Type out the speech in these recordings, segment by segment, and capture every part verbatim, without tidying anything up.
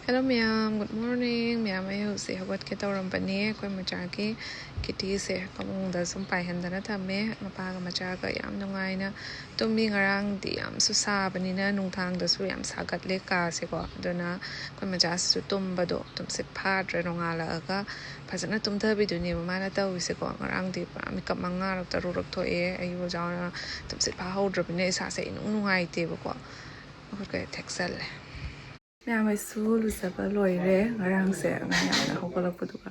Hello ꯃꯌꯥꯝ, good morning꯫ ꯃꯌꯥꯝ, ꯑꯩ ꯍꯧꯖꯤꯛ ꯍꯧꯒꯠꯀꯦ ꯇꯧꯔꯝꯕꯅꯦ꯫ ꯑꯩꯈꯣꯏ ꯃꯆꯥꯒꯤ ꯀꯤꯇꯤꯁꯦ ꯐꯃꯨꯡꯗ ꯁꯨꯝ ꯄꯥꯏꯍꯟꯗꯅ ꯊꯝꯃꯦ꯫ ꯃꯄꯥꯒ ꯃꯆꯥꯒ ꯌꯥꯝ ꯅꯨꯡꯉꯥꯏꯅ ꯇꯨꯝꯃꯤ꯫ ꯉꯔꯥꯡꯗꯤ ꯌꯥꯝꯁꯨ ꯁꯥꯕꯅꯤꯅ ꯅꯨꯡꯗꯥꯡꯗꯁꯨ ꯌꯥꯝ ꯁꯥꯒꯠꯂꯦ ꯀꯥꯁꯦꯀꯣ꯫ ꯑꯗꯨꯅ ꯑꯩꯈꯣꯏ ꯃꯆꯥꯁꯤꯁꯨ ꯇꯨꯝꯕꯗꯣ ꯇꯨꯝꯁꯤꯠ ꯐꯥꯗ꯭ꯔꯦ꯫ ꯅꯣꯡꯉꯥꯜꯂꯛꯑꯒ ꯐꯖꯅ ꯇꯨꯝꯊꯕꯤꯗꯨꯅꯦꯕ ꯃꯥꯅ ꯇꯧꯔꯤꯁꯦꯀꯣ꯫ ꯉꯔꯥꯡꯗꯤ ꯄꯨꯔꯥ ꯃꯤꯀꯞ ꯃꯉꯥꯔꯛ ꯇꯔꯨꯛꯔꯛ ꯊꯣꯛꯑꯦ꯫ ꯑꯩ ꯑꯣꯖꯥ ꯍꯣꯏꯅ ꯇꯨꯝꯁꯤꯠ ꯐꯥꯍꯧꯗ꯭ꯔꯕꯅꯤꯅ ꯏꯁꯥꯁꯦ ꯏꯅꯨꯡ ꯅꯨꯡꯉꯥꯏꯇꯦꯕꯀꯣ꯫ ꯃꯈꯨꯠꯀ ꯊꯦꯛꯆꯜꯂꯦ꯫ ꯃꯌꯥꯝ, ꯑꯩꯁꯨ ꯂꯨꯖꯕ ꯂꯣꯏꯔꯦ꯫ ꯉꯔꯥꯡꯁꯦ ꯑꯉꯥꯡ ꯌꯥꯝꯅ ꯍꯧꯒꯠꯂꯛꯄꯗꯨꯒ,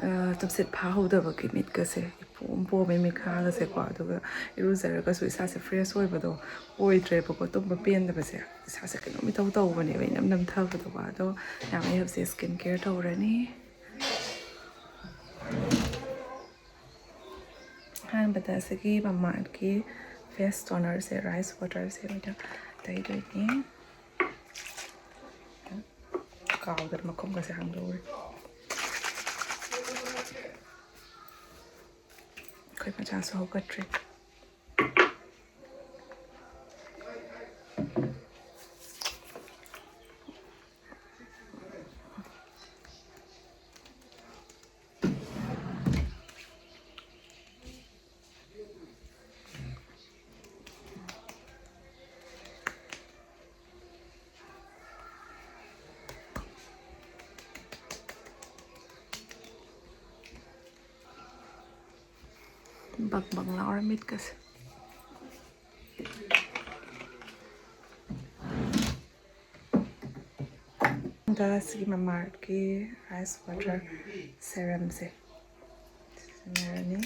ꯑ, ꯇꯨꯝꯁꯤꯠ ꯐꯥꯍꯧꯗꯕꯒꯤ ꯃꯤꯠꯀꯁꯦ ꯏꯄꯣꯝ ꯄꯣꯝꯃꯦ, ꯃꯤꯠꯈꯥꯒꯁꯦꯀꯣ꯫ ꯑꯗꯨꯒ ꯏꯔꯨꯖꯔꯒꯁꯨ ꯏꯁꯥꯁꯦ fresh ꯑꯣꯏꯕꯗꯣ ꯑꯣꯏꯗ꯭ꯔꯦꯕꯀꯣ꯫ ꯇꯨꯝꯕ ꯄꯦꯟꯗꯕꯁꯦ, ꯏꯁꯥꯁꯦ ꯀꯩꯅꯣꯝ ꯏꯇꯧ ꯇꯧꯕꯅꯦꯕ, ꯏꯅꯝ ꯅꯝꯊꯕꯗꯣꯀꯣ꯫ ꯑꯗꯣ ꯃꯌꯥꯝ, ꯑꯩ ꯍꯧꯖꯤꯛ skin care ꯇꯧꯔꯅꯤ꯫ ꯑꯍꯥꯟꯕꯗ ꯑꯁꯤꯒꯤ ꯃꯃꯥꯒꯤ face tonerꯁꯦ, rice waterꯁꯦ ꯑꯣꯏꯅ ꯇꯩꯗꯣꯏꯅꯤ꯫ ꯀꯥꯎꯗꯅ ꯃꯈꯨꯝꯒꯁꯦ ꯍꯥꯡꯗꯣꯛꯎꯔꯦ꯫ ꯑꯩꯈꯣꯏ ꯃꯆꯥꯁꯨ ꯍꯧꯒꯠꯇ꯭ꯔꯤ꯫ ꯕꯪ ꯕꯪ ꯂꯥꯎꯔ ꯃꯤꯠꯀꯁꯦ꯫ ꯑꯗ ꯁꯤꯒꯤ ꯃꯃꯥꯒꯤ rice water serumꯁꯦ ꯁꯤꯖꯤꯟꯅꯔꯅꯤ꯫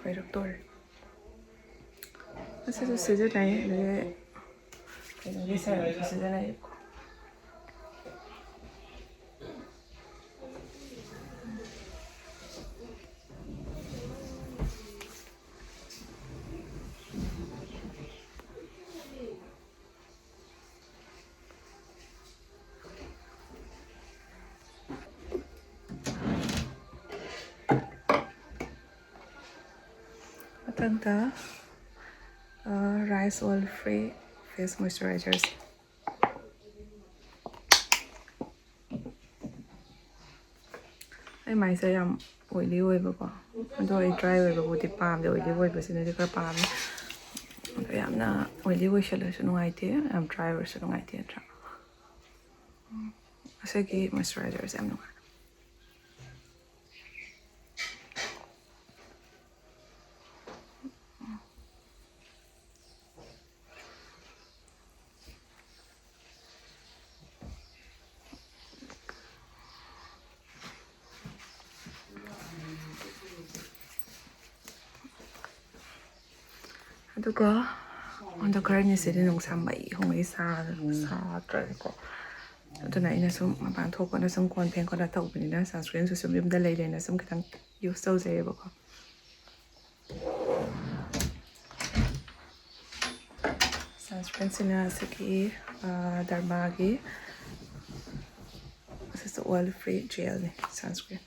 ꯂꯣꯏꯔꯛꯇꯣꯔꯦ꯫ ꯑꯁꯤꯁꯨ ꯁꯤꯖꯤꯟꯅꯩ, ꯑꯗꯒꯤ ꯀꯩꯅꯣꯒꯤ serumꯁꯨ ꯁꯤꯖꯤꯟꯅꯩ꯫ ꯃꯊꯪꯗ, ꯑ, rice oil free Yes, moisturizers. ꯑꯩ ꯃꯥꯏꯁꯦ ꯌꯥꯝ oily ꯑꯣꯏꯕꯀꯣ, ꯑꯗꯣ ꯑꯩ dry ꯑꯣꯏꯕꯕꯨꯗꯤ ꯄꯥꯝꯗꯦ, oily ꯑꯣꯏꯕꯁꯤꯅꯗꯤ ꯈꯔ ꯄꯥꯝꯃꯦ꯫ ꯑꯗꯣ ꯌꯥꯝꯅ oily ꯑꯣꯏꯁꯜꯂꯁꯨ ꯅꯨꯡꯉꯥꯏꯇꯦ, ꯌꯥꯝ dry ꯑꯣꯏꯔꯁꯨ ꯅꯨꯡꯉꯥꯏꯇꯦ ꯅꯠꯇ꯭ꯔꯥ? ꯎꯝ, ꯑꯁꯤꯒꯤ moisturizerꯁꯦ ꯌꯥꯝ ꯅꯨꯡꯉꯥꯏ꯫ ꯑꯗꯨꯒ ꯍꯟꯗꯛ ꯈꯔꯅꯤꯁꯤꯗꯤ ꯅꯨꯡꯁꯥ ꯃꯩ ꯍꯧꯉꯩ ꯁꯥ-, ꯁꯥꯗ꯭ꯔꯦꯀꯣ꯫ ꯑꯗꯨꯅ ꯑꯩꯅ ꯁꯨꯝ ꯃꯄꯥꯟ ꯊꯣꯛꯄꯅ ꯁꯨꯝ ꯀꯣꯟ ꯐꯦꯡ ꯈꯣꯠꯅ ꯇꯧꯕꯅꯤꯅ sunscreenꯁꯨ ꯁꯨꯝ ꯌꯨꯝꯗ ꯂꯩ ꯂꯩꯅ ꯁꯨꯝ ꯈꯤꯇꯪ use ꯇꯧꯖꯩꯌꯦꯕꯀꯣ꯫ Sunscreenꯁꯤꯅ ꯑꯁꯤꯒꯤ, ꯑ, Dermaꯒꯤ, ꯑꯁꯤꯁꯨ oil free gelꯅꯤ sunscreen꯫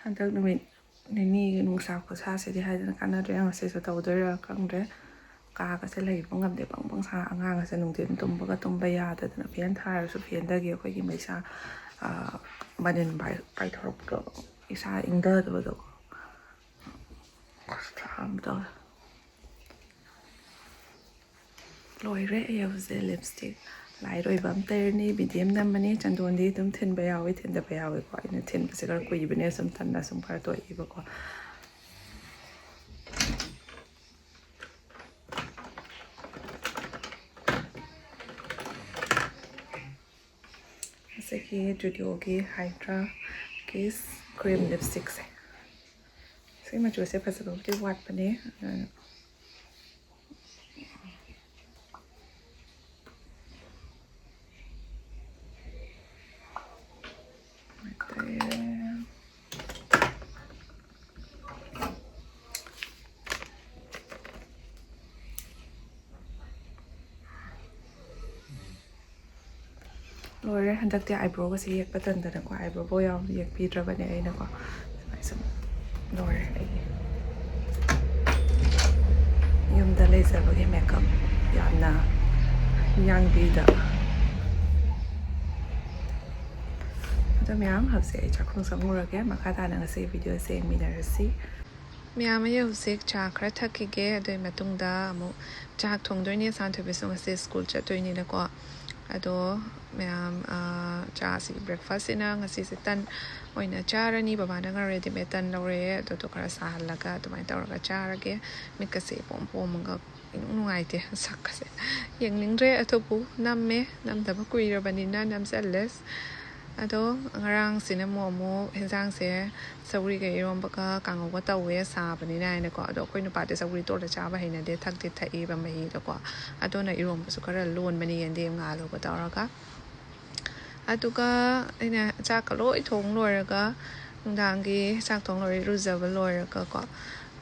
ꯍꯟꯗꯛ ꯅꯨꯃꯤꯠ ꯅꯤꯅꯤꯒꯤ ꯅꯨꯡꯁꯥ ꯈꯨꯁꯥꯁꯤꯗꯤ ꯍꯥꯏꯗꯅ ꯀꯥꯟꯅꯗ꯭ꯔꯦ꯫ ꯉꯁꯤꯁꯨ ꯇꯧꯗꯣꯏꯔꯥ ꯈꯪꯗ꯭ꯔꯦ꯫ ꯀꯥꯒꯁꯦ ꯂꯩꯕ ꯉꯝꯗꯦ, ꯕꯪ ꯕꯪ ꯁꯥ꯫ ꯑꯉꯥꯡ ꯑꯁꯦ ꯅꯨꯡꯊꯤꯟ ꯇꯨꯝꯕꯒ ꯇꯨꯝꯕ ꯌꯥꯗꯗꯅ, fan ꯊꯥꯔꯁꯨ fanꯗꯒꯤ ꯑꯩꯈꯣꯏꯒꯤ ꯃꯩꯁꯥ, ꯑ, ꯃꯅꯤꯟ ꯄꯥꯏ-, ꯄꯥꯏꯊꯣꯔꯛꯄꯗꯣ, ꯏꯁꯥ ꯏꯪꯊꯗꯕꯗꯣ꯫ ꯈꯨꯁꯥ ꯑꯃ ꯇꯧꯋꯦ꯫ ꯂꯣꯏꯔꯦ꯫ ꯑꯩ ꯍꯧꯖꯤꯛ lipstick light ꯑꯣꯏꯕ ꯑꯃ ꯇꯩꯔꯅꯤ, medium ꯅꯝꯃꯅꯤ꯫ ꯆꯟꯗꯣꯟꯗꯤ ꯑꯗꯨꯝ ꯊꯤꯟꯕ ꯌꯥꯎꯋꯤ, ꯊꯤꯟꯗꯕ ꯌꯥꯎꯋꯤꯀꯣ꯫ ꯑꯩꯅ ꯊꯤꯟꯕꯁꯦ ꯈꯔ ꯀꯨꯏꯕꯅꯦ, ꯁꯨꯝ ꯇꯟꯅ ꯁꯨꯝ ꯈꯔ ꯇꯣꯛꯏꯕꯀꯣ꯫ ꯑꯁꯤꯒꯤ Judioꯒꯤ Hydraꯒꯤ cream lipstickꯁꯦ꯫ ꯁꯤ ꯃꯆꯨꯁꯦ ꯐꯖꯕꯕꯨꯗꯤ ꯋꯥꯠꯄꯅꯦ꯫ ꯑꯗꯨꯅ ꯂꯣꯏꯔꯦ꯫ ꯍꯟꯗꯛꯇꯤ ꯑꯥꯏꯕ꯭ꯔꯣꯒꯁꯦ ꯌꯦꯛꯄ ꯇꯟꯗꯅꯀꯣ, ꯑꯥꯏꯕ꯭ꯔꯣꯐꯥꯎ ꯌꯥꯎ ꯌꯦꯛꯄꯤꯗ꯭ꯔꯕꯅꯦ ꯑꯩꯅꯀꯣ꯫ ꯁꯨꯃꯥꯏꯅ ꯁꯨꯝ ꯂꯣꯏꯔꯦ ꯑꯩꯒꯤ ꯌꯨꯝꯗ ꯂꯩꯖꯕꯒꯤ ꯃꯦꯀꯞ ꯌꯥꯝꯅ ꯌꯥꯡꯕꯤꯗ꯫ ꯑꯗꯣ ꯃꯌꯥꯝ, ꯍꯧꯖꯤꯛ ꯑꯩ ꯆꯥꯛꯈꯨꯝ ꯆꯪꯉꯨꯔꯒꯦ꯫ ꯃꯈꯥ ꯇꯥꯅ ꯉꯁꯤ ꯚꯤꯗꯤꯑꯣꯁꯦ ꯌꯦꯡꯃꯤꯟꯅꯔꯁꯤ꯫ ꯃꯌꯥꯝ, ꯑꯩ ꯍꯧꯖꯤꯛ ꯆꯥ ꯈꯔ ꯊꯛꯈꯤꯒꯦ꯫ ꯑꯗꯨꯒꯤ ꯃꯇꯨꯡꯗ ꯑꯃꯨꯛ ꯆꯥꯛ ꯊꯣꯡꯗꯣꯏꯅꯦ꯫ ꯁꯥꯟꯊꯣꯏꯕꯤꯁꯨ ꯉꯁꯤ ꯁ꯭ꯀꯨꯜ ꯆꯠꯇꯣꯏꯅꯤꯅꯀꯣ꯫ ꯑꯗꯣ ꯃꯌꯥꯝ, ꯑꯥ, ꯆꯥꯁꯤ, ꯕ꯭ꯔꯦꯛꯐꯥꯁꯁꯤꯅ ꯉꯁꯤꯁꯦ ꯇꯟ ꯑꯣꯏꯅ ꯆꯥꯔꯅꯤ꯫ ꯕꯕꯥꯅ ꯉꯥ ꯔꯦꯗꯤꯃꯦꯗ ꯇꯟ ꯂꯧꯔꯛꯑꯦ꯫ ꯑꯗꯨꯗꯣ ꯈꯔ ꯁꯥꯍꯜꯂꯒ ꯑꯗꯨꯃꯥꯏꯅ ꯇꯧꯔꯒ ꯆꯥꯔꯒꯦ꯫ ꯃꯤꯠꯀꯁꯦ ꯏꯄꯣꯝ ꯄꯣꯝꯃꯒ ꯏꯅꯨꯡ ꯅꯨꯡꯉꯥꯏꯇꯦ꯫ ꯁꯛꯀꯁꯦ ꯌꯦꯡꯅꯤꯡꯗ꯭ꯔꯦ꯫ ꯑꯗꯨꯕꯨ ꯅꯝꯃꯦ, ꯅꯝꯗꯕ ꯀꯨꯏꯔꯕꯅꯤꯅ ꯅꯝꯁꯜꯂꯦ꯫ ꯑꯗꯣ ꯉꯔꯥꯡꯁꯤꯅ ꯑꯃꯨꯛ, ꯑꯃꯨꯛ ꯍꯦꯟꯖꯥꯡꯁꯦ ꯁꯧꯒ꯭ꯔꯤꯒ ꯏꯔꯣꯝꯕꯒ ꯀꯥꯡꯉꯧꯒ ꯇꯧꯋꯦ, ꯁꯥꯕꯅꯤꯅ ꯍꯥꯏꯅꯀꯣ꯫ ꯑꯗꯣ ꯑꯩꯈꯣꯏ ꯅꯨꯄꯥꯗꯤ ꯁꯧꯒ꯭ꯔꯤ ꯇꯣꯠꯂ ꯆꯥꯕ ꯍꯩꯅꯗꯦ, ꯊꯛꯇꯤ ꯊꯛꯏꯕ ꯃꯍꯤꯗꯣꯀꯣ꯫ ꯑꯗꯨꯅ ꯏꯔꯣꯝꯕꯁꯨ ꯈꯔ ꯂꯣꯟꯕꯅꯤ, ꯌꯦꯟꯗꯦꯝ ꯉꯥꯜꯂꯨꯒ ꯇꯧꯔꯒ꯫ ꯑꯗꯨꯒ ꯑꯩꯅ ꯆꯥꯛꯀ ꯂꯣꯏ ꯊꯣꯡ ꯂꯣꯏꯔꯒ, ꯅꯨꯡꯗꯥꯡꯒꯤ ꯆꯥꯛ ꯊꯣꯡ ꯂꯣꯏꯔ, ꯏꯔꯨꯖꯕ ꯂꯣꯏꯔꯒꯀꯣ,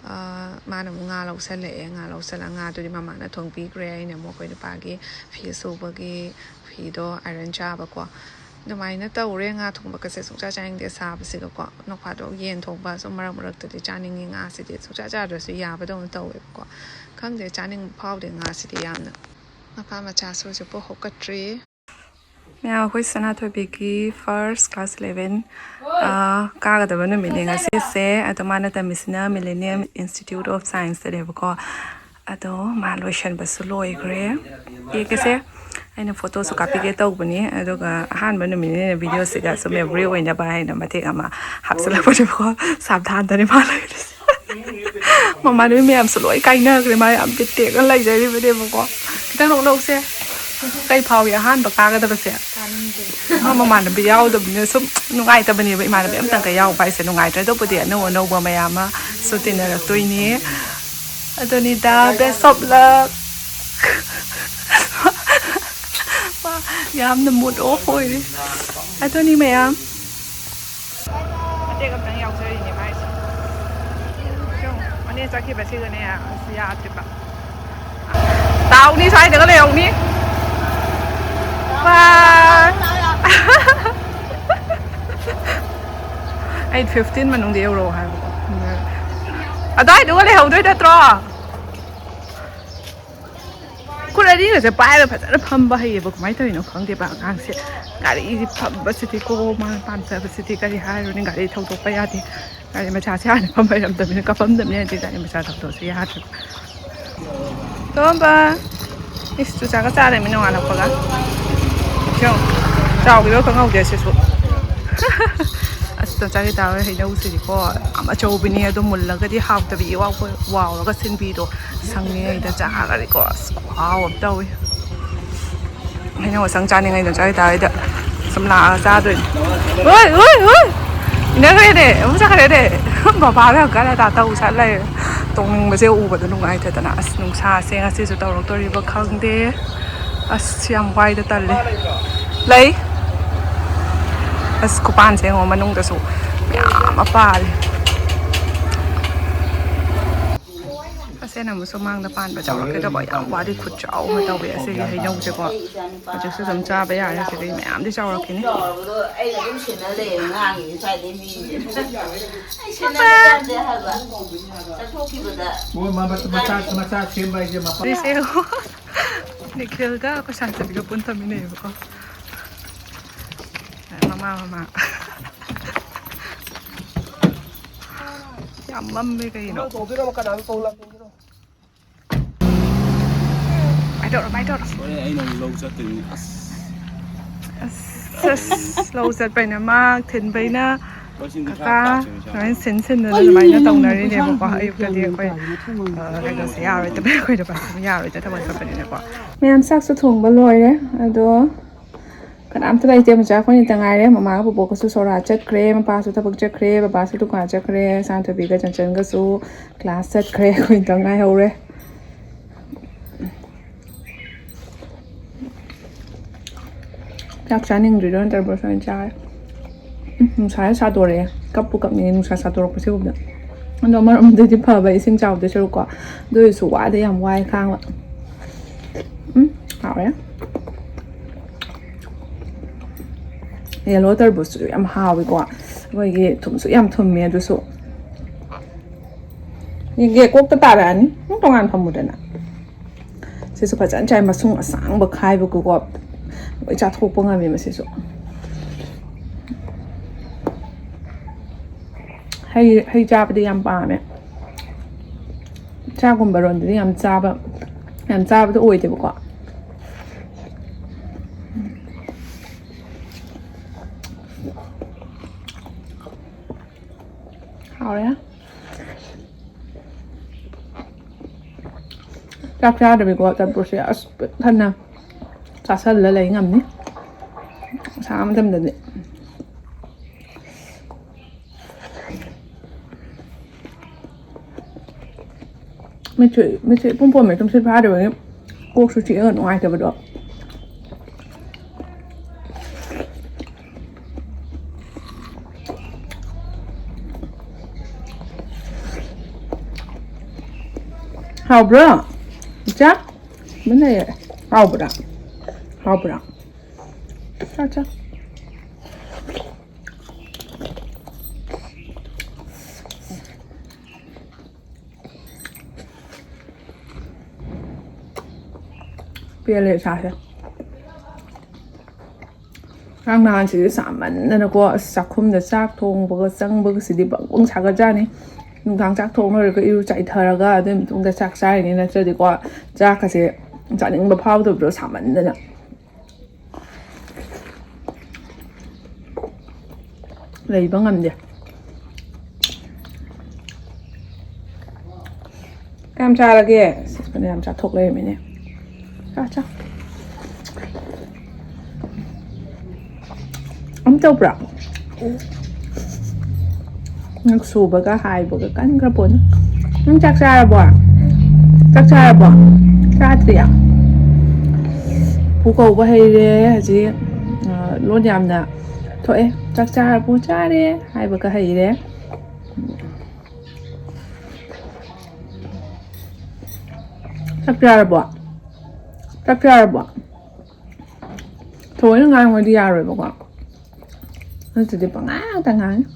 ꯑꯥ, ꯃꯥꯅ ꯑꯃꯨꯛ ꯉꯥ ꯂꯧꯁꯜꯂꯛꯑꯦ꯫ ꯉꯥ ꯂꯧꯁꯜꯂꯒ ꯉꯥꯗꯨꯗꯤ ꯃꯃꯥꯅ ꯊꯣꯡꯕꯤꯈ꯭ꯔꯦ꯫ ꯑꯩꯅ ꯑꯃꯨꯛ ꯑꯩꯈꯣꯏ ꯅꯨꯄꯥꯒꯤ ꯐꯤ ꯁꯨꯕꯒꯤ ꯐꯤꯗꯣ ꯑꯥꯏꯔꯟ ꯆꯥꯕꯀꯣ꯫ ꯑꯗꯨꯃꯥꯏꯅ ꯇꯧꯔꯦ꯫ ꯉꯥ ꯊꯣꯡꯕꯒꯁꯦ ꯁꯨꯡꯆꯥ ꯆꯥꯅꯤꯡꯗꯦ ꯁꯥꯕꯁꯤꯒꯀꯣ꯫ ꯅꯣꯡꯐꯥꯗꯣꯛ ꯌꯦꯟ ꯊꯣꯡꯕ ꯁꯨꯝ ꯃꯔꯛ ꯃꯔꯛꯇꯗꯤ ꯆꯥꯅꯤꯡꯉꯤ꯫ ꯉꯥꯁꯤꯗꯤ ꯁꯨꯡꯆꯥ ꯆꯥꯗ꯭ꯔꯁꯨ ꯌꯥꯕꯗꯧꯅ ꯇꯧꯋꯦꯕꯀꯣ꯫ ꯈꯪꯗꯦ, ꯆꯥꯅꯤꯡꯕ ꯐꯥꯎꯗꯦ ꯉꯥꯁꯤꯗꯤ ꯌꯥꯝꯅ꯫ ꯃꯄꯥ ꯃꯆꯥꯁꯨ ꯍꯧꯖꯤꯛꯄꯨ ꯍꯧꯒꯠꯇ꯭ꯔꯤ꯫ ꯃꯌꯥꯝ, ꯑꯩꯈꯣꯏ ꯁꯅꯥꯊꯣꯏꯕꯤꯒꯤ first class eleven, ꯑꯥ, ꯀꯥꯒꯗꯕ ꯅꯨꯃꯤꯠꯅꯦ ꯉꯁꯤꯁꯦ꯫ ꯑꯗꯣ ꯃꯥꯅ ꯇꯝꯃꯤꯁꯤꯅ Millennium Institute of Scienceꯇꯅꯦꯕꯀꯣ꯫ ꯑꯗꯣ ꯃꯥ ꯂꯣꯏꯁꯟꯕꯁꯨ ꯂꯣꯏꯈ꯭ꯔꯦ꯫ ꯌꯦꯛꯀꯦꯁꯦ꯫ ꯑꯩꯅ ꯐꯣꯇꯣꯁꯨ ꯀꯥꯞꯄꯤꯒꯦ ꯇꯧꯕꯅꯤ, ꯑꯗꯨꯒ ꯑꯍꯥꯟꯕ ꯅꯨꯃꯤꯠꯅꯤꯅ ꯚꯤꯗꯤꯑꯣꯁꯤꯗ ꯁꯨꯝ memory ꯑꯣꯏꯅꯕ ꯍꯥꯏꯅ ꯃꯇꯦꯛ ꯑꯃ ꯍꯥꯞꯆꯤꯜꯂꯛꯄꯅꯦꯕꯀꯣ꯫ ꯁꯥꯕ ꯊꯥꯟꯗꯅꯦ ꯃꯥ ꯂꯩꯔꯤꯁꯦ꯫ ꯃꯃꯥꯟꯅꯕꯤ ꯃꯌꯥꯝꯁꯨ ꯂꯣꯏ ꯀꯥꯏꯅꯈ꯭ꯔꯦ, ꯃꯥ ꯌꯥꯝ ꯕꯤꯠ ꯇꯦꯛꯅ ꯂꯩꯖꯔꯤꯕꯅꯦꯕꯀꯣ꯫ ꯈꯤꯇꯪ ꯅꯣꯛꯅꯧꯁꯦ꯫ ꯀꯩ ꯐꯥꯎꯏ ꯑꯍꯥꯟꯕ ꯀꯥꯒꯗꯕꯁꯦ? ꯃꯥ ꯃꯃꯥꯟꯅꯕꯤ ꯌꯥꯎꯗꯕꯅꯤꯅ ꯁꯨꯝ ꯅꯨꯡꯉꯥꯏꯇꯕꯅꯦꯕ꯫ ꯏꯃꯥꯟꯅꯕꯤ ꯑꯝꯇꯪꯒ ꯌꯥꯎꯕ ꯍꯥꯏꯁꯦ ꯅꯨꯡꯉꯥꯏꯇ꯭ꯔꯦ꯫ ꯑꯗꯨꯕꯨꯗꯤ ꯑꯅꯧ ꯑꯅꯧꯕ ꯃꯌꯥꯝ ꯑꯃꯁꯨ ꯇꯤꯟꯅꯔꯛꯇꯣꯏꯅꯤ꯫ ꯑꯗꯨꯅꯤꯗ, best of luck꯫ ꯌꯥꯝꯅ mood off ꯑꯣꯏꯔꯤ꯫ ꯑꯗꯨꯅꯤ ꯃꯌꯥꯝ꯫ ꯃꯇꯦꯛ ꯑꯝꯇꯪ ꯌꯥꯎꯖꯔꯤꯅꯦ ꯃꯥꯏꯁꯦ꯫ ꯌꯦꯡꯉꯨ, ꯃꯅꯦ ꯆꯠꯈꯤꯕꯁꯤꯒꯅꯦ ꯑꯁ ꯌꯥꯗ꯭ꯔꯤꯕ꯫ ꯇꯥꯎꯅꯤ, ꯁ꯭ꯋꯥꯏꯗꯒ ꯂꯩꯍꯧꯅꯤ꯫ ꯑꯩꯠ ꯐꯤꯐꯇꯤꯟ ꯃꯅꯨꯡꯗ ꯌꯧꯔꯛꯑꯣ ꯍꯥꯏꯕꯀꯣ꯫ ꯑꯗꯨꯋꯥꯏꯗꯨꯒ ꯂꯩꯍꯧꯗꯣꯏ ꯅꯠꯇ꯭ꯔꯣ? ꯈꯨꯠ ꯑꯅꯤꯒꯁꯦ ꯄꯥꯏꯔꯒ ꯐꯖꯅ ꯐꯝꯕ ꯍꯩꯌꯦꯕ꯫ ꯀꯃꯥꯏꯅ ꯇꯧꯔꯤꯅꯣ ꯈꯪꯗꯦꯕ ꯑꯉꯥꯡꯁꯦ꯫ ꯒꯥꯔꯤꯁꯤ ꯐꯝꯕꯁꯤꯗꯤꯀꯣ, ꯃꯥꯅ ꯄꯥꯝꯖꯕꯁꯤꯗꯤ꯫ ꯀꯔꯤ ꯍꯥꯏꯔꯨꯅꯤ, ꯒꯥꯔꯤ ꯊꯧꯗꯣꯛꯄ ꯌꯥꯗꯦ꯫ ꯒꯥꯔꯤ ꯃꯆꯥꯁꯦ ꯍꯥꯟꯅ ꯐꯝꯕ ꯍꯩꯔꯝꯗꯕꯅꯤꯅ, ꯀꯞꯄꯝꯗꯕꯅꯤ ꯍꯧꯖꯤꯛ ꯒꯥꯔꯤ ꯃꯆꯥ ꯊꯧꯗꯣꯛꯑꯁꯨ ꯌꯥꯗ꯭ꯔꯦ꯫ ꯇꯣꯝꯕ! ꯏꯁ, ꯆꯨꯖꯥꯛꯀ ꯆꯥꯔꯦꯃꯤ ꯅꯣꯡꯉꯥꯜꯂꯛꯄꯒ꯫ ꯁꯤ ꯌꯦꯡꯉꯨ, ꯆꯥꯎꯈꯤꯕ ꯈꯪꯍꯧꯗꯦ ꯁꯤꯁꯨ꯫ ꯑꯁ, ꯆꯥꯛꯆꯥ ꯀꯩꯇꯥ ꯍꯣꯏ ꯍꯩꯅꯧꯁꯤꯗꯤꯀꯣ, ꯌꯥꯝ ꯑꯆꯧꯕꯤꯅꯤ, ꯑꯗꯣ ꯃꯨꯜꯂꯒꯗꯤ ꯍꯥꯎꯇꯕꯤ, ꯏꯋꯥꯎ ꯋꯥꯎꯔꯒ ꯁꯤꯟꯕꯤꯗꯣ꯫ ꯁꯪꯉꯤꯉꯩꯗ ꯆꯥꯔꯒꯗꯤꯀꯣ, ꯑꯁ, ꯈꯨꯍꯥꯎ ꯑꯃ ꯇꯧꯋꯤ꯫ ꯍꯩꯅꯧ ꯑꯁꯪ ꯆꯥꯅꯤꯡꯉꯩꯗ ꯆꯥꯏ ꯇꯥꯔꯤꯗ ꯁꯨꯝ ꯂꯥꯛꯑꯒ ꯆꯥꯗꯣꯏꯅꯤ꯫ ꯍꯣꯏ, ꯍꯣꯏ, ꯍꯣꯏ! ꯏꯟꯅꯈ꯭ꯔꯦꯅꯦ, ꯑꯃꯨꯛ ꯆꯠꯈ꯭ꯔꯦꯅꯦ꯫ ꯕꯕꯥꯒ ꯌꯥꯝ ꯀꯟꯅ ꯇꯥ ꯇꯧ ꯁꯥ ꯂꯩꯔꯦ꯫ ꯇꯣꯡꯅꯤꯡꯕꯁꯦ ꯎꯕꯗ ꯅꯨꯡꯉꯥꯏꯇꯗꯅ꯫ ꯑꯁ, ꯅꯨꯡꯁꯥꯁꯦ ꯉꯁꯤꯁꯨ ꯇꯧꯔꯛꯇꯣꯔꯤꯕ ꯈꯪꯗꯦ꯫ ꯑꯁ, ꯌꯥꯝ ꯋꯥꯏꯗ ꯇꯜꯂꯦ꯫ ꯂꯩ꯫ ꯑꯁ, ꯈꯨꯄꯥꯟꯁꯦ ꯌꯦꯡꯉꯣ, ꯃꯅꯨꯡꯗꯁꯨ ꯃꯌꯥꯝ ꯑꯃ ꯄꯥꯜꯂꯦ꯫ ꯑꯁꯤꯅ ꯑꯃꯨꯛ ꯁꯨꯃꯥꯡꯗ ꯄꯥꯟꯕ ꯆꯥꯎꯔꯛꯀꯗꯕ ꯌꯥꯝ ꯋꯥꯠꯂꯤ, ꯈꯨꯠ ꯆꯥꯎ ꯑꯃ ꯇꯧꯋꯦ ꯑꯁꯤꯒꯤ ꯍꯩꯅꯧꯁꯦꯀꯣ꯫ ꯍꯧꯖꯤꯛꯁꯨ ꯑꯗꯨꯝ ꯆꯥꯕ ꯌꯥꯔꯦ, ꯁꯤꯗꯒꯤ ꯃꯌꯥꯝꯗꯤ ꯆꯥꯎꯔꯛꯈꯤꯅꯤ꯫ ꯆꯥꯎꯔꯕꯗꯣ ꯑꯩꯅ ꯑꯗꯨꯝ ꯁꯦꯟꯅ ꯂꯩꯌꯦ, ꯉꯥꯡꯉꯤꯅꯦ ꯁ꯭ꯋꯥꯏꯗꯩ ꯃꯤꯁꯦ꯫ ꯑꯩ ꯁꯦꯟꯅꯕ ꯌꯥꯗꯦ ꯍꯥꯏꯕ꯫ ꯆꯠꯊꯣꯛꯈꯤꯕꯗ ꯃꯣꯏ ꯃꯆꯥ, ꯃꯆꯥ ꯁꯦꯝꯕ ꯍꯥꯏꯁꯦ ꯃꯄꯥ ꯍꯧꯖꯤꯛꯁꯦ ꯅꯤꯈꯤꯜꯒ ꯑꯩꯈꯣꯏ ꯁꯥꯟꯇꯕꯤꯒ ꯄꯨꯟ ꯐꯝꯃꯤꯟꯅꯩꯌꯦꯕꯀꯣ꯫ ꯃꯃꯥ, ꯃꯃꯥ꯫ ꯌꯥꯝ ꯃꯝꯃꯦ ꯀꯩꯅꯣ꯫ ꯇꯧꯗꯣꯏꯔꯣ? ꯀꯅꯥꯅꯣ ꯇꯧ ꯂꯥꯛꯇꯣꯏꯅꯣ? ꯃꯥꯏ ꯇꯧꯔꯣ, ꯃꯥꯏ ꯇꯧꯔꯣ꯫ ꯍꯣꯔꯦꯟ ꯑꯩꯅ ꯑꯃꯨꯛ ꯂꯧ ꯆꯠꯇꯣꯏꯅꯤ꯫ ꯑꯁ꯫ ꯑꯁ, ꯑꯁ, ꯂꯧ ꯆꯠꯄꯩꯅ ꯃꯥ, ꯊꯤꯟꯕꯩꯅ ꯂꯨꯄꯥ ꯂꯤꯁꯤꯡ ꯀꯨꯟꯊ꯭ꯔꯥ ꯀꯥꯞꯁꯦ ꯏꯟꯁꯥꯡ꯫ ꯀꯥꯞꯁꯦ꯫ ꯂꯣꯏꯅ ꯁꯤꯟ ꯁꯤꯟꯗꯅ ꯑꯗꯨꯃꯥꯏꯅ ꯇꯧꯅꯔꯤꯅꯦꯕꯀꯣ꯫ ꯑꯌꯨꯛꯇꯗꯤ ꯑꯩꯈꯣꯏ, ꯑ, ꯀꯩꯅꯣꯁꯦ ꯌꯥꯔꯣꯏꯗꯕ, ꯑꯩꯈꯣꯏ ꯅꯨꯄꯥꯁꯦ ꯌꯥꯔꯣꯏꯗꯕ ꯊꯕꯛ ꯆꯠꯄꯅꯤꯅꯀꯣ꯫ ꯃꯌꯥꯝ ꯆꯥꯛꯁꯨ ꯊꯣꯡꯕ ꯂꯣꯏꯔꯦ, ꯑꯗꯣ ꯀꯅꯥꯝꯇ ꯂꯩꯇꯦ, ꯃꯆꯥ ꯑꯩꯈꯣꯏꯅꯤꯇ ꯉꯥꯏꯔꯦ꯫ ꯃꯃꯥꯒ ꯕꯣꯕꯣꯛꯀꯁꯨ ꯁꯣꯔꯥ ꯆꯠꯈ꯭ꯔꯦ, ꯃꯄꯥꯁꯨ ꯊꯕꯛ ꯆꯠꯈ꯭ꯔꯦ, ꯕꯕꯥꯁꯨ ꯗꯨꯀꯥꯟ ꯆꯠꯈ꯭ꯔꯦ, ꯁꯥꯟꯊꯕꯤꯒ ꯆꯟꯆꯟꯒꯁꯨ ꯀ꯭ꯂꯥꯁ ꯆꯠꯈ꯭ꯔꯦ꯫ ꯑꯩꯈꯣꯏꯅꯤꯇꯪ ꯉꯥꯏꯍꯧꯔꯦ꯫ ꯆꯥꯛ ꯆꯥꯅꯤꯡꯗ꯭ꯔꯤꯗꯣ ꯅꯠꯇ꯭ꯔ ꯕ꯭ꯔꯣꯁ ꯑꯣꯏꯅ ꯆꯥꯔꯦ꯫ ꯎꯝ, ꯅꯨꯡꯁꯥꯁꯦ ꯁꯥꯗꯣꯔꯛꯑꯦ꯫ ꯀꯞꯄꯨ ꯀꯞꯅꯤꯡꯉꯦ ꯅꯨꯡꯁꯥ ꯁꯥꯗꯣꯔꯛꯄꯁꯦ ꯎꯕꯗ꯫ ꯑꯗꯣ ꯑꯃꯔꯣꯝꯗꯗꯤ ꯐꯕ, ꯏꯁꯤꯡ ꯆꯥꯎꯗꯣꯏ ꯁꯔꯨꯛꯀꯣ꯫ ꯑꯗꯨ ꯑꯣꯏꯔꯁꯨ ꯋꯥꯗꯤ ꯌꯥꯝ ꯋꯥꯏ ꯈꯥꯡꯕ꯫ ꯎꯝ, ꯍꯥꯎꯔꯦ꯫ ꯌꯦꯜꯂꯣ ꯇꯔꯕꯨꯖꯇꯨꯁꯨ ꯌꯥꯝ ꯍꯥꯎꯋꯤꯀꯣ꯫ ꯑꯩꯈꯣꯏꯒꯤ ꯊꯨꯝꯁꯨ ꯌꯥꯝ ꯊꯨꯝꯃꯦ꯫ ꯑꯗꯨꯁꯨ ꯌꯦꯡꯒꯦ, ꯀꯣꯛꯇ ꯇꯥꯔꯛꯑꯅꯤ꯫ ꯅꯪ ꯇꯣꯉꯥꯟ ꯐꯝꯃꯨꯗꯅ꯫ ꯁꯤꯁꯨ ꯐꯖꯅ ꯆꯥꯏ, ꯃꯁꯨꯡ ꯑꯁꯥꯡꯕ ꯈꯥꯏꯕꯒꯀꯣ꯫ ꯂꯣꯏ ꯆꯥꯊꯣꯛꯄ ꯉꯝꯃꯦ ꯃꯁꯤꯁꯨ꯫ ꯍꯩ, ꯍꯩ ꯆꯥꯕꯗꯤ ꯌꯥꯝ ꯄꯥꯝꯃꯦ꯫ ꯆꯥꯛꯒꯨꯝꯕ ꯔꯣꯟꯗꯗꯤ ꯌꯥꯝ ꯆꯥꯕ, ꯌꯥꯝ ꯆꯥꯕꯗꯣ ꯑꯣꯏꯗꯦꯕꯀꯣ꯫ ꯍꯥꯎꯔꯦ꯫ ꯆꯥꯛ ꯆꯥꯗꯕꯤꯀꯣ ꯆꯠꯄꯁꯦ ꯑꯁ ꯄꯤꯛ ꯊꯟꯅ ꯆꯥꯁꯜꯂ ꯂꯩ ꯉꯝꯅꯤ꯫ ꯑꯁꯥ ꯃꯇꯝꯗꯗꯤ꯫ ꯃꯤꯠꯁꯨ, ꯃꯤꯠꯁꯦ ꯏꯄꯣꯝ ꯄꯣꯝꯃꯦ ꯇꯨꯝꯁꯤꯠ ꯐꯥꯗꯕꯒꯤ꯫ ꯀꯣꯛꯁꯨ ꯆꯤꯛꯑꯒ ꯅꯨꯡꯉꯥꯏꯇꯕꯗꯣ꯫ ꯍꯥꯎꯕ꯭ꯔꯣ? ꯏꯆꯥ? ꯃꯨꯟꯅ ꯌꯦ꯫ ꯍꯥꯎꯕ꯭ꯔꯥ? ꯍꯥꯎꯕ꯭ꯔꯥ? ꯆꯥ, ꯆꯥ꯫ ꯄꯦꯜꯂꯦ ꯏꯁꯥꯁꯦ꯫ ꯉꯔꯥꯡ ꯅꯍꯥꯟꯁꯤꯗꯤ ꯁꯥꯃꯟꯗꯅꯀꯣ, ꯑꯁ, ꯆꯥꯛꯈꯨꯝꯗ ꯆꯥꯛ ꯊꯣꯡꯕꯒ ꯆꯪꯕꯒꯁꯤꯗꯤ ꯕꯪ ꯕꯪ ꯁꯥꯒꯠꯆꯥꯅꯤ꯫ ꯅꯨꯡꯗꯥꯡ ꯆꯥꯛ ꯊꯣꯡ ꯂꯣꯏꯔꯒ ꯏꯔꯨ ꯆꯥꯏꯊꯔꯒ ꯑꯗꯨꯒꯤ ꯃꯇꯨꯡꯗ ꯆꯥꯛ ꯆꯥꯔꯤꯅꯤ, ꯅꯠꯇ꯭ꯔꯗꯤꯀꯣ ꯆꯥꯛꯀꯁꯦ ꯆꯥꯅꯤꯡꯕ ꯐꯥꯎꯗꯕꯗꯣ ꯁꯥꯃꯟꯗꯅ꯫ ꯂꯩꯕ ꯉꯝꯗꯦ꯫ ꯀꯌꯥꯝ ꯆꯥꯔꯒꯦ? ꯑꯁ, ꯐꯅꯌꯥꯝ ꯆꯥꯊꯣꯛ ꯂꯩꯔꯝꯃꯤꯅꯦ꯫ ꯆꯥ, ꯆꯥ꯫ ꯑꯝ ꯇꯧꯕ꯭ꯔꯥ? ꯉꯛ ꯁꯨꯕꯒ ꯍꯥꯏꯕꯒ ꯀꯟꯈ꯭ꯔ ꯄꯣꯠꯅꯤ꯫ ꯅꯪ ꯆꯥꯛ ꯆꯥꯔꯕꯣ? ꯆꯥꯛ ꯆꯥꯔꯕꯣ? ꯆꯥꯗ꯭ꯔꯤꯌꯥ? ꯄꯨ ꯀꯧꯕ ꯍꯩꯔꯦ ꯍꯧꯖꯤꯛ꯫ ꯑ, ꯂꯣꯟ ꯌꯥꯝꯅ ꯊꯣꯛꯑꯦ꯫ "ꯆꯥꯛ ꯆꯥꯔꯕꯣ?" "ꯆꯥꯔꯦ" ꯍꯥꯏꯕꯒ ꯍꯩꯔꯦ꯫ ꯆꯥꯛ ꯆꯥꯔꯕꯣ? ꯆꯥꯛ ꯆꯥꯔꯕꯣ? ꯊꯑꯣꯏꯅ ꯉꯥꯡꯉꯗꯤ ꯌꯥꯔꯣꯏꯕꯀꯣ꯫ ꯅꯠꯇ꯭ꯔꯗꯤ ꯄꯉꯥꯡꯗ ꯉꯥꯡꯉꯤ꯫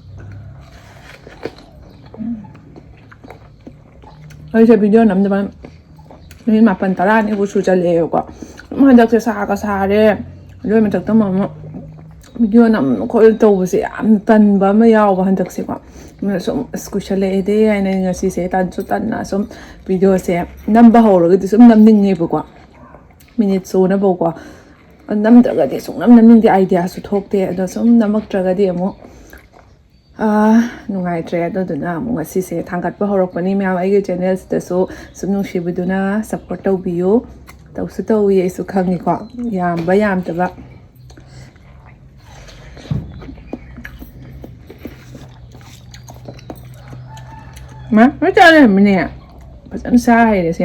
ꯑꯩꯁꯦ ꯚꯤꯗꯤꯑꯣ ꯅꯝꯗꯕ ꯅꯨꯃꯤꯠ ꯃꯥꯄꯟ ꯇꯔꯥꯅꯤꯕꯨ ꯁꯨꯖꯜꯂꯛꯑꯦꯕꯀꯣ꯫ ꯑꯗꯨꯝ ꯍꯟꯗꯛꯁꯦ ꯁꯥꯒ ꯁꯥꯔꯦ, ꯑꯗꯨꯒꯤ ꯃꯊꯛꯇ ꯑꯃꯨꯛ ꯚꯤꯗꯤꯑꯣ ꯅꯝ ꯈꯣꯠ ꯇꯧꯕꯁꯦ ꯌꯥꯝ ꯇꯟꯕ ꯑꯃ ꯌꯥꯎꯕ ꯍꯟꯗꯛꯁꯦꯀꯣ꯫ ꯑꯗꯨꯅ ꯁꯨꯝ ꯑꯁ ꯀꯨꯏꯁꯜꯂꯛꯑꯦꯗꯦ ꯍꯥꯏꯅ ꯉꯁꯤꯁꯦ ꯇꯟꯁꯨ ꯇꯟꯅ ꯁꯨꯝ ꯚꯤꯗꯤꯑꯣꯁꯦ ꯅꯝꯕ ꯍꯧꯔꯒꯗꯤ ꯁꯨꯝ ꯅꯝꯅꯤꯡꯉꯦꯕꯀꯣ, ꯃꯤꯅꯤꯠ ꯁꯨꯅꯕꯀꯣ꯫ ꯅꯝꯗ꯭ꯔꯒꯗꯤ ꯁꯨꯡꯅꯝ ꯅꯝꯅꯤꯡꯗꯦ, ꯑꯥꯏꯗꯤꯌꯥꯁꯨ ꯊꯣꯛꯇꯦ꯫ ꯑꯗꯣ ꯁꯨꯝ ꯅꯝꯃꯛꯇ꯭ꯔꯒꯗꯤ ꯑꯃꯨꯛ ꯑꯥ, ꯅꯨꯡꯉꯥꯏꯇ꯭ꯔꯦ꯫ ꯑꯗꯨꯗꯨꯅ ꯑꯃꯨꯛ ꯉꯁꯤꯁꯦ ꯊꯥꯡꯒꯠꯄ ꯍꯧꯔꯛꯄꯅꯤ꯫ ꯃꯌꯥꯝ ꯑꯩꯒꯤ ꯆꯦꯅꯦꯜꯁꯤꯗꯁꯨ ꯁꯨꯝ ꯅꯨꯡꯁꯤꯕꯤꯗꯨꯅ ꯁꯞꯄꯣꯔꯠ ꯇꯧꯕꯤꯌꯨ꯫ ꯇꯧꯁꯨ ꯇꯧꯏ, ꯑꯩꯁꯨ ꯈꯪꯉꯤꯀꯣ, ꯌꯥꯝꯕ ꯌꯥꯝꯗꯕ꯫ ꯃꯥ, ꯂꯣꯏ ꯆꯥ ꯂꯩꯔꯝꯃꯤꯅꯦ꯫ ꯐꯖꯅ ꯆꯥ ꯍꯩꯔꯦ ꯁꯦ꯫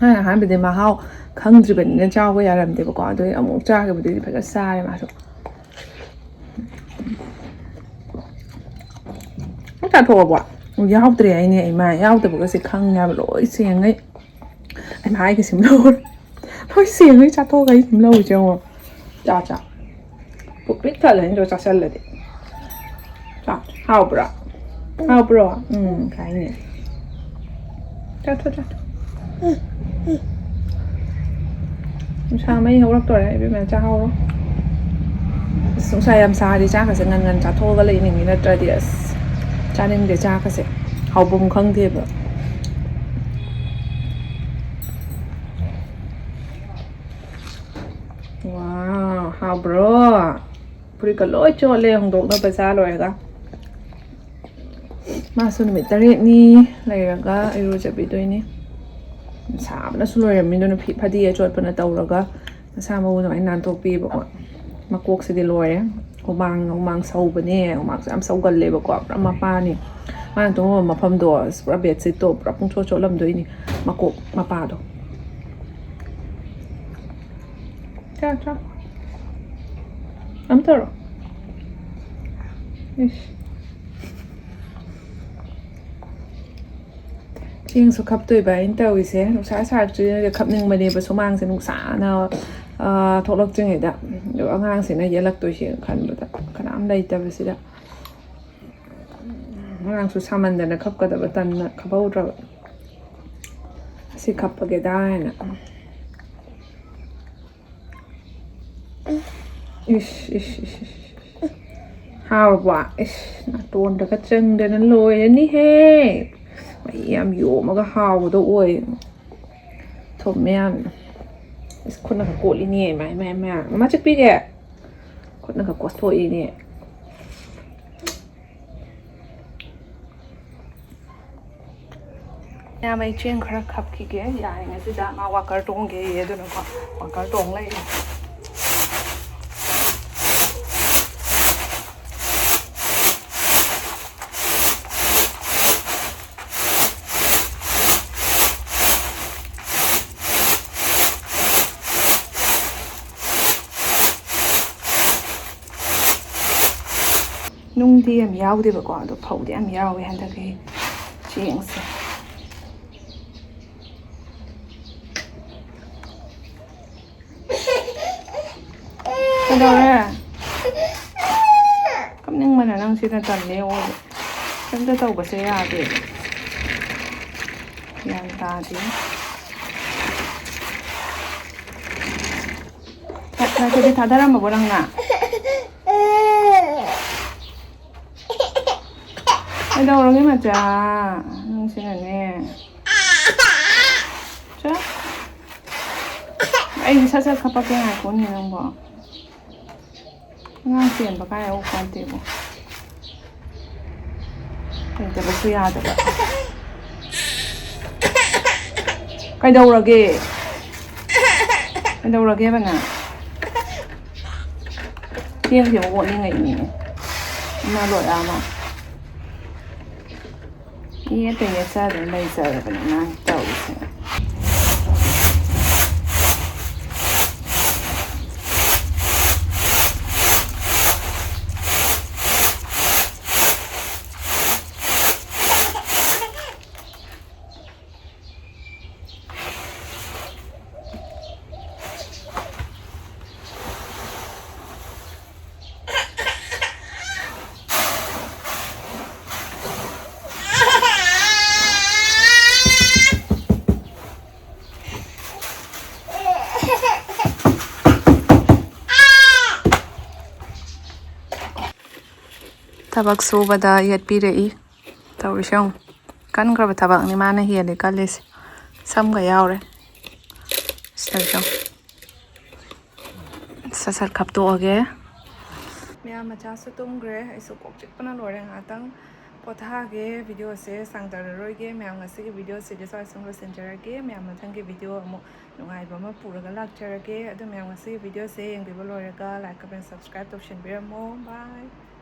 ꯑꯩꯅ ꯑꯍꯥꯟꯕꯗꯤ ꯃꯍꯥꯎ ꯈꯪꯗ꯭ꯔꯤꯕꯅꯤꯅ ꯆꯥꯎꯕ ꯌꯥꯔꯝꯗꯦꯕꯀꯣ, ꯑꯗꯨ ꯑꯃꯨꯛ ꯆꯥꯈꯤꯕꯗꯨꯗꯤ ꯐꯖꯅ ꯆꯥꯔꯦ ꯃꯥꯁꯨ꯫ ꯅꯪ ꯆꯥꯊꯣꯛꯑꯕꯣ? ꯌꯥꯎꯗ꯭ꯔꯦ ꯍꯥꯏꯅꯦ ꯏꯃꯥ, ꯌꯥꯎꯗꯕꯒꯁꯦ ꯈꯪꯉꯦ ꯍꯥꯏꯕ ꯂꯣꯏ ꯁꯦꯡꯉꯩ꯫ ꯑꯩ ꯃꯥꯏꯒ ꯁꯤꯝ ꯂꯧꯔꯦ꯫ ꯂꯣꯏ ꯁꯦꯡꯉꯩ ꯆꯥꯊꯣꯛꯑꯒ ꯑꯩ ꯁꯤꯝ ꯂꯧꯔꯤꯁꯦ ꯌꯦꯡꯉꯣ꯫ ꯆꯥ ꯆꯥ꯫ ꯄꯨꯛ ꯄꯤꯛ ꯊꯜꯂꯅꯤ ꯑꯗꯨꯒ ꯆꯥꯁꯜꯂꯗꯤ꯫ ꯆꯥ꯫ ꯍꯥꯎꯕ꯭ꯔꯥ? ꯍꯥꯎꯕ꯭ꯔꯣ? ꯎꯝ, ꯍꯥꯏꯅꯦ꯫ ꯆꯥꯊꯣꯛ, ꯆꯥꯊꯣꯛ꯫ ꯅꯨꯡꯁꯥ ꯃꯩ ꯍꯧꯔꯛꯇꯣꯔꯦ, ꯏꯕꯦꯝꯃ, ꯆꯥꯍꯧꯔꯣ꯫ ꯑꯁ, ꯅꯨꯡꯁꯥ ꯌꯥꯝ ꯁꯥꯔꯗꯤ ꯆꯥꯛꯀꯁꯦ ꯉꯟ ꯉꯟ ꯆꯥꯊꯣꯛꯑꯒ ꯂꯩꯅꯤꯡꯉꯤ, ꯅꯠꯇ꯭ꯔꯗꯤ ꯑꯁ, ꯆꯥꯅꯤꯡꯗꯦ ꯆꯥꯛꯀꯁꯦ꯫ ꯍꯥꯎꯐꯝ ꯈꯪꯗꯦꯕ꯫ ꯋꯥꯎ, ꯍꯥꯎꯕ꯭ꯔꯣ? ꯐꯨꯔꯤꯠꯀ ꯂꯣꯏ ꯆꯣꯠꯂꯦ, ꯍꯣꯡꯗꯣꯛꯅꯕ ꯆꯥ ꯂꯣꯏꯔꯒ꯫ ꯃꯥꯁꯨ ꯅꯨꯃꯤꯠ ꯇꯔꯦꯠꯅꯤ ꯂꯩꯔꯒ ꯏꯔꯨꯖꯕꯤꯗꯣꯏꯅꯤ꯫ ꯁꯥꯕꯅꯁꯨ ꯂꯣꯏꯔꯝꯃꯤ, ꯑꯗꯨꯅ ꯐꯤ ꯐꯗꯤ ꯑꯆꯣꯠꯄꯅ ꯇꯧꯔꯒ ꯃꯁꯥ ꯃꯎ ꯑꯗꯨꯃꯥꯏꯅ ꯅꯥꯟꯊꯣꯛꯄꯤꯕꯀꯣ꯫ ꯃꯀꯣꯛꯁꯤꯗꯤ ꯂꯣꯏꯔꯦ, ꯍꯨꯃꯥꯡ, ꯍꯨꯃꯥꯡ ꯁꯧꯕꯅꯦ, ꯍꯨꯃꯥꯡꯁꯨ ꯌꯥꯝ ꯁꯧꯒꯜꯂꯦꯕꯀꯣ꯫ ꯄꯨꯔꯥ ꯃꯄꯥꯅꯤ ꯃꯥꯅ ꯇꯨꯝꯃꯝꯕ ꯃꯐꯝꯗꯣ, ꯑꯁ, ꯄꯨꯔꯥ ꯕꯦꯗꯁꯤꯠꯇꯣ ꯄꯨꯔꯥ ꯄꯨꯡꯆꯣꯠ ꯆꯣꯠꯂꯝꯗꯣꯏꯅꯤ, ꯃꯀꯣꯛ ꯃꯄꯥꯗꯣ꯫ ꯆꯥ, ꯆꯥ꯫ ꯑꯝ ꯇꯧꯔꯣ꯫ ꯏꯁ꯫ ꯆꯦꯡꯁꯨ ꯈꯞꯇꯣꯏꯕ ꯑꯩꯅ ꯇꯧꯔꯤꯁꯦ꯫ ꯅꯨꯡꯁꯥ ꯁꯥꯔꯛꯇ꯭ꯔꯤꯉꯩꯗ ꯈꯞꯅꯤꯡꯕꯅꯦꯕ, ꯁꯨꯃꯥꯡꯁꯦ ꯅꯨꯡꯁꯥꯅ, ꯑꯥ, ꯊꯣꯛꯂꯛꯇ꯭ꯔꯤꯉꯩꯗ꯫ ꯑꯗꯣ ꯑꯉꯥꯡꯁꯤꯅ ꯌꯦꯜꯂꯛꯇꯣꯏꯁꯦ ꯈꯟꯕꯗ ꯀꯅꯥ ꯌꯥꯝ ꯂꯩꯇꯕꯁꯤꯗ꯫ ꯉꯔꯥꯡꯁꯨ ꯁꯥꯃꯟꯗꯅ ꯈꯞꯀꯗꯕ ꯇꯟꯅ ꯈꯞꯍꯧꯗ꯭ꯔꯕ꯫ ꯑꯁꯤ ꯈꯞꯄꯒꯦꯗ ꯍꯥꯏꯅ꯫ ꯏꯁ, ꯏꯁ, ꯏꯁ, ꯏꯁ, ꯏꯁ꯫ ꯍꯥꯎꯔꯕꯣ? ꯏꯁ, ꯅꯥꯇꯣꯟꯗꯒ ꯆꯪꯗꯅ ꯂꯣꯏꯔꯅꯤꯍꯦ꯫ ꯃꯍꯤ ꯌꯥꯝ ꯌꯣꯝꯃꯒ ꯍꯥꯎꯕꯗꯣ ꯑꯣꯏ꯫ ꯊꯨꯝꯃꯦ ꯌꯥꯝꯅ꯫ ꯏꯁ, ꯈꯨꯠꯅꯒ ꯀꯣꯠꯂꯤꯅꯦ꯫ ꯃꯥꯏ, ꯃꯥꯏ, ꯃꯥꯏ꯫ ꯃꯃꯥ ꯆꯤꯛꯄꯤꯒꯦ꯫ ꯈꯨꯠꯅꯒ ꯀꯣꯠꯊꯣꯛꯏꯅꯦ꯫ ꯌꯥꯝ ꯑꯩ ꯆꯦꯡ ꯈꯔ ꯈꯞꯈꯤꯒꯦ꯫ ꯌꯥꯔꯤꯉꯩꯁꯤꯗ ꯃꯥ ꯋꯥꯀꯔ ꯇꯣꯡꯒꯦꯌꯦ, ꯑꯗꯨꯅꯀꯣ ꯋꯥꯀꯔ ꯇꯣꯡ ꯂꯩꯔꯦ꯫ ꯅꯨꯡꯗꯤ ꯌꯥꯝ ꯌꯥꯎꯗꯦꯕꯀꯣ, ꯑꯗꯣ ꯐꯧꯗꯤ ꯌꯥꯝ ꯌꯥꯎꯋꯦ ꯍꯟꯗꯛꯀꯤ ꯆꯦꯡꯁꯦ꯫ ꯀꯩꯗꯧꯔꯦ? ꯀꯞꯅꯤꯡꯕꯅ ꯅꯪ ꯁꯤꯅ ꯇꯜꯂꯦ ꯑꯣꯏꯕ꯫ ꯀꯩꯝꯇ ꯇꯧꯕꯁꯦ ꯌꯥꯗꯦ꯫ ꯒ꯭ꯌꯥꯟ ꯇꯥꯗꯦ꯫ ꯅꯠꯇ꯭ꯔꯗꯤ ꯊꯥꯗꯔꯝꯃꯕꯣ ꯅꯪꯅ? ꯀꯩꯗꯧꯔꯒꯦ ꯃꯆꯥ? ꯅꯪꯁꯤꯅꯅꯦ꯫ ꯆꯣ꯫ ꯑꯩꯗꯤ ꯁꯠ ꯁꯠ ꯈꯞꯄꯛꯀꯦ ꯉꯥꯏꯈꯣꯅꯦ ꯅꯪꯕꯣ꯫ ꯑꯉꯥꯡ ꯆꯦꯟꯕ ꯀꯥꯏ ꯎꯄꯣꯟꯇꯦꯕꯣ꯫ ꯂꯩꯇꯕꯁꯨ ꯌꯥꯗꯕ꯫ ꯀꯩꯗꯧꯔꯒꯦ? ꯀꯩꯗꯧꯔꯒꯦꯕ ꯅꯪ? ꯆꯦꯡꯁꯦ ꯑꯃꯨꯛ ꯑꯣꯠꯅꯤꯡꯉꯛꯏꯅꯤꯅꯦ꯫ ꯏꯃꯥ ꯂꯣꯏꯔ ꯑꯃ꯫ ꯃꯤ ꯑꯇꯩ ꯌꯦꯠꯆꯗꯅ ꯂꯩꯖꯔꯕꯅꯤ ꯃꯥꯅ ꯇꯧꯔꯤꯁꯦ꯫ ꯊꯕꯛ ꯁꯨꯕꯗ ꯌꯦꯠꯄꯤꯔꯛꯏ꯫ ꯇꯧꯔꯤꯁꯦ ꯌꯦꯡꯉꯨ꯫ ꯀꯟꯈ꯭ꯔꯕ ꯊꯕꯛꯅꯤ ꯃꯥꯅ ꯍꯦꯜꯂꯤ ꯀꯜꯂꯤꯁꯦ꯫ ꯁꯝꯒ ꯌꯥꯎꯔꯦ꯫ ꯁꯤꯗꯁꯨ ꯁꯠ ꯁꯠ ꯈꯞꯇꯣꯛꯑꯒꯦ꯫ ꯃꯌꯥꯝ ꯃꯆꯥꯁꯨ ꯇꯨꯝꯈ꯭ꯔꯦ꯫ ꯑꯩꯁꯨ ꯀꯣꯛ ꯆꯤꯛꯄꯅ ꯂꯣꯏꯔꯦ꯫ ꯉꯥꯏꯍꯥꯛꯇꯪ ꯄꯣꯊꯥꯒꯦ꯫ ꯚꯤꯗꯤꯑꯣꯁꯦ ꯁꯥꯡꯊꯔꯔꯣꯏꯒꯦ꯫ ꯃꯌꯥꯝ ꯉꯁꯤꯒꯤ ꯚꯤꯗꯤꯑꯣꯁꯤꯗꯤ ꯁ꯭ꯋꯥꯏ ꯁꯨꯝ ꯂꯣꯏꯁꯤꯟꯖꯔꯒꯦ꯫ ꯃꯌꯥꯝ ꯃꯊꯪꯒꯤ ꯚꯤꯗꯤꯑꯣ ꯑꯃꯨꯛ ꯅꯨꯡꯉꯥꯏꯕ ꯑꯃ ꯄꯨꯔꯒ ꯂꯥꯛꯆꯔꯒꯦ꯫ ꯑꯗꯨ ꯃꯌꯥꯝ ꯉꯁꯤꯒꯤ ꯚꯤꯗꯤꯑꯣꯁꯦ ꯌꯦꯡꯕꯤꯕ ꯂꯣꯏꯔꯒ like, comment, subscribe ꯇꯧꯁꯤꯟꯕꯤꯔꯝꯃꯣ꯫ Bye꯫